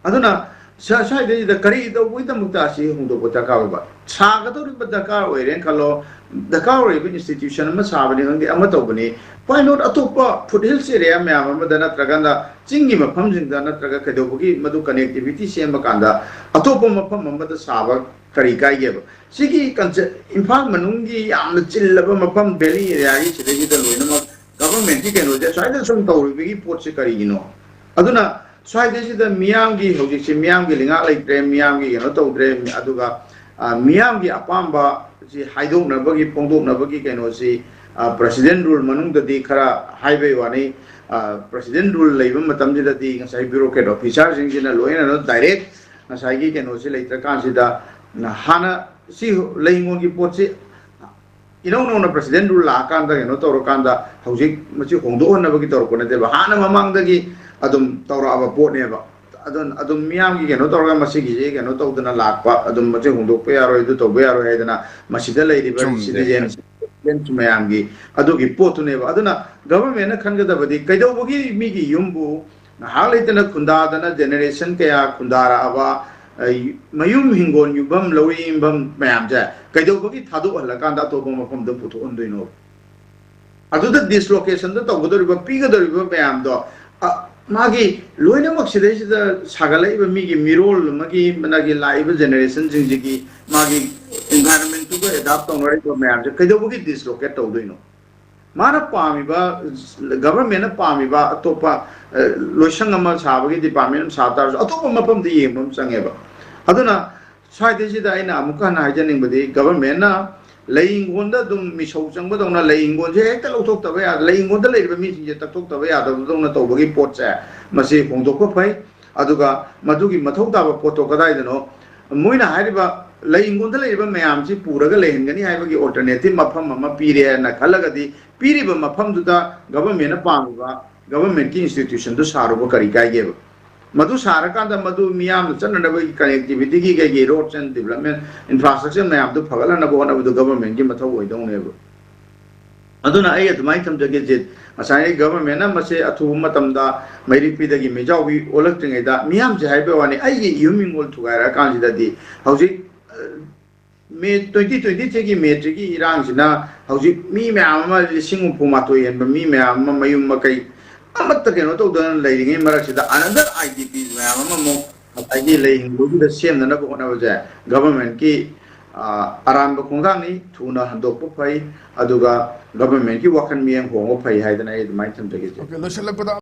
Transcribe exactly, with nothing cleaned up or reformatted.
ꯑꯗꯨꯅ ꯁ-, ꯁ꯭ꯋꯥꯏꯗꯩꯁꯤꯗ ꯀꯔꯤ ꯇꯧꯕꯒꯤꯗꯃꯛꯇ ꯑꯁꯤ ꯍꯣꯡꯗꯣꯛꯄ ꯗꯔꯀꯥꯔ ꯑꯣꯏꯕ? ꯁꯥꯒꯗꯧꯔꯤꯕ ꯗꯔꯀꯥꯔ ꯑꯣꯏꯔꯦꯅ ꯈꯜꯂꯣ, ꯗꯔꯀꯥꯔ ꯑꯣꯏꯔꯤꯕ institution ꯑꯃ ꯁꯥꯕꯅꯤ ꯈꯪꯗꯦ, ꯑꯃ ꯇꯧꯕꯅꯤ, why not ꯑꯇꯣꯞꯄ foot hills area ꯃꯌꯥꯝ ꯑꯃꯗ, ꯅꯠꯇ꯭ꯔꯒꯅ ꯆꯤꯡꯒꯤ ꯃꯐꯝꯁꯤꯡꯗ, ꯅꯠꯇ꯭ꯔꯒ ꯀꯩꯗꯧꯕꯒꯤ ꯃꯗꯨ connectivity ꯁꯦꯝꯕ ꯀꯥꯟꯗ ꯑꯇꯣꯞꯄ ꯃꯐꯝ ꯑꯃꯗ ꯁꯥꯕ ꯀꯔꯤ ꯀꯥꯏꯒꯦꯕ? ꯁꯤꯒꯤ ꯀꯟꯁꯦ-, ꯏꯝꯐꯥꯜ ꯃꯅꯨꯡꯒꯤ ꯌꯥꯝꯅ ꯆꯤꯜꯂꯕ ꯃꯐꯝ, valley area ꯒꯤ, ꯁꯤꯗꯩꯁꯤꯗ ꯂꯣꯏꯅꯃꯛ government ꯀꯤ ꯀꯩꯅꯣꯁꯦ ꯁ꯭ꯋꯥꯏꯗ ꯁꯨꯝ ꯇꯧꯔꯤꯕꯒꯤ ꯄꯣꯠꯁꯦ ꯀꯔꯤꯒꯤꯅꯣ? ꯑꯗꯨꯅ ꯁ꯭ꯋꯥꯏꯗꯩꯁꯤꯗ ꯃꯤꯌꯥꯝꯒꯤ, ꯍꯧꯖꯤꯛꯁꯤ ꯃꯤꯌꯥꯝꯒꯤ ꯂꯩꯉꯥꯛ ꯂꯩꯇ꯭ꯔꯦ, ꯃꯤꯌꯥꯝꯒꯤ ꯀꯩꯅꯣ ꯇꯧꯗ꯭ꯔꯦ, ꯑꯗꯨꯒ, ꯑ, ꯃꯤꯌꯥꯝꯒꯤ ꯑꯄꯥꯝꯕ ꯁꯤ ꯍꯥꯏꯗꯣꯛꯅꯕꯒꯤ, ꯐꯣꯡꯗꯣꯛꯅꯕꯒꯤ ꯀꯩꯅꯣꯁꯤ, ꯑ, president rule ꯃꯅꯨꯡꯗꯗꯤ ꯈꯔ ꯍꯥꯏꯕꯩ ꯋꯥꯅꯤ꯫ ꯑ, president rule ꯂꯩꯕ ꯃꯇꯝꯁꯤꯗꯗꯤ ꯉꯁꯥꯏ bureaucrat officer ꯁꯤꯡꯁꯤꯅ ꯂꯣꯏꯅ direct ꯉꯁꯥꯏꯒꯤ ꯀꯩꯅꯣꯁꯤ ꯂꯩꯇ꯭ꯔꯀꯥꯟꯁꯤꯗ, ꯍꯥꯟꯅ ꯁꯤ ꯂꯩꯉꯣꯟꯒꯤ ꯄꯣꯠꯁꯤ ꯏꯅꯧ ꯅꯧꯅ president rule ꯂꯥꯛꯑꯀꯥꯟꯗ, ꯀꯩꯅꯣ ꯇꯧꯔꯀꯥꯟꯗ ꯍꯧꯖꯤꯛ ꯃꯁꯤ ꯍꯣꯡꯗꯣꯛꯍꯟꯅꯕꯒꯤ ꯇꯧꯔꯛꯄ ꯅꯠꯇꯦꯕ, ꯍꯥꯟꯅ ꯃꯃꯥꯡꯗꯒꯤ ꯑꯗꯨꯝ ꯇꯧꯔꯛꯑꯕ ꯄꯣꯠꯅꯦꯕ꯫ ꯑꯗꯨꯝ, ꯑꯗꯨꯝ ꯃꯤꯌꯥꯝꯒꯤ ꯀꯩꯅꯣ ꯇꯧꯔꯒ ꯃꯁꯤꯒꯤꯁꯤ ꯀꯩꯅꯣ ꯇꯧꯗꯅ ꯂꯥꯛꯄ, ꯑꯗꯨꯝ ꯃꯁꯤ ꯍꯣꯡꯗꯣꯛꯄ ꯌꯥꯔꯣꯏ, ꯑꯗꯨ ꯇꯧꯕ ꯌꯥꯔꯣꯏ ꯍꯥꯏꯗꯅ ꯃꯁꯤꯗ ꯂꯩꯔꯤꯕ citizen ꯃꯌꯥꯝꯒꯤ ꯑꯗꯨꯒꯤ ꯄꯣꯠꯇꯨꯅꯦꯕ꯫ ꯑꯗꯨꯅ government ꯅ ꯈꯟꯒꯗꯕꯗꯤ, ꯀꯩꯗꯧꯕꯒꯤ ꯃꯤꯒꯤ ꯌꯨꯝꯕꯨ ꯉꯥꯏꯍꯥꯛ ꯂꯩꯇꯅ ꯈꯨꯟꯗꯥꯗꯅ generation ꯀꯌꯥ ꯈꯨꯟꯗꯥꯔꯛꯑꯕ, ꯑ, ꯃꯌꯨꯝ ꯍꯤꯡꯒꯣꯜ ꯌꯨꯝꯐꯝ, ꯂꯧꯔꯤ ꯌꯨꯝꯐꯝ ꯃꯌꯥꯝꯁꯦ ꯀꯩꯗꯧꯕꯒꯤ ꯊꯥꯗꯣꯛꯍꯜꯂꯀꯥꯟꯗ ꯑꯇꯣꯞꯄ ꯃꯐꯝꯗ ꯄꯨꯊꯣꯛꯍꯟꯗꯣꯏꯅꯣ? ꯑꯗꯨꯗ dislocation ꯗ ꯇꯧꯒꯗꯧꯔꯤꯕ, ꯄꯤꯒꯗꯧꯔꯤꯕ ꯃꯌꯥꯝꯗꯣ, ꯑ, ꯃꯥꯒꯤ ꯂꯣꯏꯅꯃꯛ ꯁꯤꯗꯩꯁꯤꯗ ꯁꯥꯒꯠꯂꯛꯏꯕ ꯃꯤꯒꯤ ꯃꯤꯔꯣꯜ ꯑꯃꯒꯤ, ꯃꯥꯒꯤ ꯂꯥꯛꯏꯕ generation ꯁꯤꯡꯁꯤꯒꯤ ꯃꯥꯒꯤ environment ꯇꯨꯒ adapt ꯇꯧꯅꯔꯤꯕ ꯃꯌꯥꯝꯁꯦ ꯀꯩꯗꯧꯕꯒꯤ dislocate ꯇꯧꯗꯣꯏꯅꯣ? ꯃꯥꯅ ꯄꯥꯝꯃꯤꯕ, government ꯅ ꯄꯥꯝꯃꯤꯕ ꯑꯇꯣꯞꯄ, ꯑ, ꯂꯣꯏꯁꯪ ꯑꯃ ꯁꯥꯕꯒꯤ department ꯑꯃ ꯁꯥ ꯇꯥꯔꯁꯨ ꯑꯇꯣꯞꯄ ꯃꯐꯝꯗ ꯌꯦꯡꯕ ꯑꯃ ꯆꯪꯉꯦꯕ꯫ ꯑꯗꯨꯅ ꯁ꯭ꯋꯥꯏꯗꯩꯁꯤꯗ ꯑꯩꯅ ꯑꯃꯨꯛꯀ ꯍꯟꯅ ꯍꯥꯏꯖꯅꯤꯡꯕꯗꯤ, government ꯅ ꯂꯩ ꯏꯪꯈꯣꯜꯗ ꯑꯗꯨꯝ ꯃꯤꯁꯧ ꯆꯪꯕꯗꯧꯅ ꯂꯩ ꯏꯪꯈꯣꯜꯁꯦ ꯍꯦꯛꯇ ꯂꯧꯊꯣꯛꯇꯕ ꯌꯥꯗ-, ꯂꯩ ꯏꯪꯈꯣꯜꯗ ꯂꯩꯔꯤꯕ ꯃꯤꯁꯤꯡꯁꯦ ꯇꯛꯊꯣꯛꯇꯕ ꯌꯥꯗꯕꯗꯧꯅ ꯇꯧꯕꯒꯤ ꯄꯣꯠꯁꯦ, ꯃꯁꯤ ꯍꯣꯡꯗꯣꯛꯄ ꯐꯩ꯫ ꯑꯗꯨꯒ ꯃꯗꯨꯒꯤ ꯃꯊꯧ ꯇꯥꯕ ꯄꯣꯠꯇꯣ ꯀꯗꯥꯏꯗꯅꯣ? ꯃꯣꯏꯅ ꯍꯥꯏꯔꯤꯕ ꯂꯩ ꯏꯪꯈꯣꯜꯗ ꯂꯩꯔꯤꯕ ꯃꯌꯥꯝꯁꯤ ꯄꯨꯔꯒ ꯂꯩꯍꯟꯒꯅꯤ ꯍꯥꯏꯕꯒꯤ alternative ꯃꯐꯝ ꯑꯃ ꯄꯤꯔꯦꯅ ꯈꯜꯂꯒꯗꯤ, ꯄꯤꯔꯤꯕ ꯃꯐꯝꯗꯨꯗ government ꯅ ꯄꯥꯝꯃꯤꯕ government ꯀꯤ institution ꯗꯨ ꯁꯥꯔꯨꯕ ꯀꯔꯤ ꯀꯥꯏꯒꯦꯕ? ꯃꯗꯨ ꯁꯥꯔꯀꯥꯟꯗ ꯃꯗꯨ ꯃꯤꯌꯥꯝꯅ ꯆꯠꯅꯅꯕꯒꯤ connectivity ꯒꯤ ꯀꯩꯒꯤ roads and development infrastructure ꯃꯌꯥꯝꯗꯨ ꯐꯒꯠꯍꯟꯅꯕ ꯍꯣꯠꯅꯕꯗꯨ government ꯀꯤ ꯃꯊꯧ ꯑꯣꯏꯗꯧꯅꯦꯕ꯫ ꯑꯗꯨꯅ ꯑꯩ ꯑꯗꯨꯃꯥꯏꯅ ꯊꯝꯖꯒꯦ, ꯖꯤꯠ꯫ ꯉꯁꯥꯏꯒꯤ ꯒꯚꯔꯟꯃꯦꯟꯠꯅ ꯃꯁꯦ ꯑꯊꯨꯕ ꯃꯇꯝꯗ ꯃꯩꯔꯤꯛꯄꯤꯗꯒꯤ ꯃꯩꯖꯥꯎꯕꯤ ꯑꯣꯜꯂꯛꯇ꯭ꯔꯤꯉꯩꯗ, ꯃꯤꯌꯥꯝꯁꯦ ꯍꯥꯏꯕ ꯋꯥꯅꯤ, ꯑꯩꯒꯤ ꯌꯨꯝ ꯍꯤꯡꯒꯣꯜ ꯊꯨꯒꯥꯏꯔꯛꯑꯀꯥꯟꯁꯤꯗꯗꯤ ꯍꯧꯖꯤꯛ, ꯑ, ꯃꯦ, twenty twenty-threeꯒꯤ ꯃꯦ three ꯒꯤ ꯏꯔꯥꯡꯁꯤꯅ ꯍꯧꯖꯤꯛ ꯃꯤ ꯃꯌꯥꯝ ꯑꯃ, ꯂꯤꯁꯤꯡ ꯍꯨꯝꯐꯨ ꯃꯥꯊꯣꯏ ꯍꯦꯟꯕ ꯃꯤ ꯃꯌꯥꯝ ꯑꯃ ꯃꯌꯨꯝ ꯃꯀꯩ ꯑꯃꯠꯇ ꯀꯩꯅꯣ ꯇꯧꯗꯅ ꯂꯩꯔꯤꯉꯩ ꯃꯔꯛꯁꯤꯗ, another I D P ꯃꯌꯥꯝ ꯑꯃꯃꯨꯛ ꯉꯁꯥꯏꯒꯤ ꯂꯩ ꯍꯤꯡꯒꯣꯜꯗꯨꯗ ꯁꯦꯝꯅꯅꯕ ꯍꯣꯠꯅꯕꯁꯦ ꯒꯚꯔꯟꯃꯦꯟꯠꯀꯤ, ꯑ, ꯑꯔꯥꯟꯕ ꯈꯣꯡꯊꯥꯡꯅꯤ꯫ ꯊꯨꯅ ꯍꯟꯗꯣꯛꯄ ꯐꯩ, ꯑꯗꯨꯒ ꯒꯚꯔꯟꯃꯦꯟꯠꯀꯤ ꯋꯥꯈꯜ ꯃꯤꯠꯌꯦꯡ ꯍꯣꯡꯕ ꯐꯩ ꯍꯥꯏꯗꯅ ꯑꯩ ꯑꯗꯨꯃꯥꯏꯅ ꯊꯝꯖꯒꯦ, ꯖꯤꯠ꯫ ꯑꯣꯀꯦ, ꯂꯣꯏꯁꯤꯜꯂꯛꯄꯗ